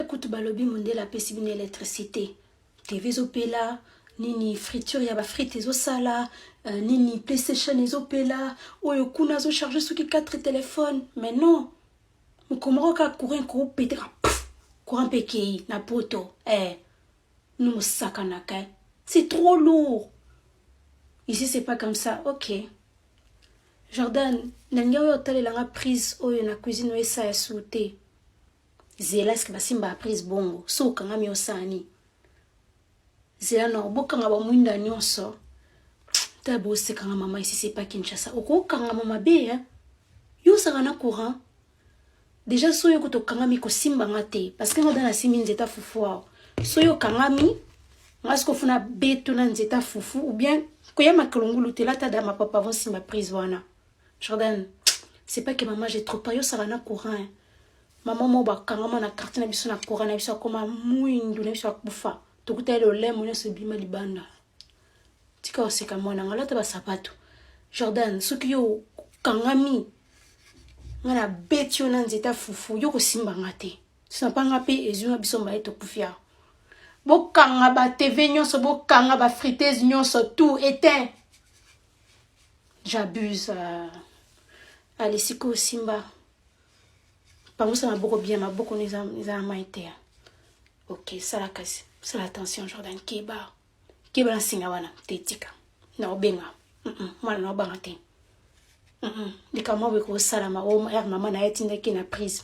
Kutu balobi mondele apesi bino électricité, TV ezopela, nini, friture ya bafrite ezosala, nini, PlayStation ezopela, oyo kuna azocharge soki 4 téléphone. Mais non, mokolo moko kaka courant koopeteka, courant mpe ekei na poto. No mosakanaka, c'est trop lourd. Ici, c'est pas comme ça. Ok, Jordan, nalingi oyo otalelanga prise oyo na cuisine oyo esala su te. Zela, eske basimbaka prise bongo? So okangami, osani. Zela na bokanga bamwinda nyonso. Ta bosekanga mama, ici c'est pas Kinshasa. Okokangama mabe, yo osaka na courant déjà. So oyo kuta okangami, kosimbanga te, parce que nga da nasimbi nzeta fufu awa. So oyo okangami nga, soki ofuna beto na nzeta fufu ou bien koya makolongulu te, lata da mapapa avant simba prise wana. Jordan, c'est pas que maman, j'ai trop peur. Yo osaka na courant. Mama mo bakangama na quartier na biso na courant na biso, akoma mwindu na biso, akufa. Tokuta ye lolemo nyonso ebima libanda. Tika oseka mwana nga, lata basapato. Jordan, soki yo okangami, nga na beti yo na nzeta fufu. Yo kosimbanga te, sinapanga mpe ezwinga biso mbaye, tokufi awa. Bokanga ba TV nyonso, bokanga bafriteuse nyonso, tout éteint. J'abuse. Ale, sikoyo osimba, pangusa maboko bien, maboko no eza na mai te. Ok, sala kasi, sala attention. Jordan, keba, keba na singa wana te. Tika na obenga mwana na obanga te. Likambo boye kosalama o ere mama na ye atindaki na prise.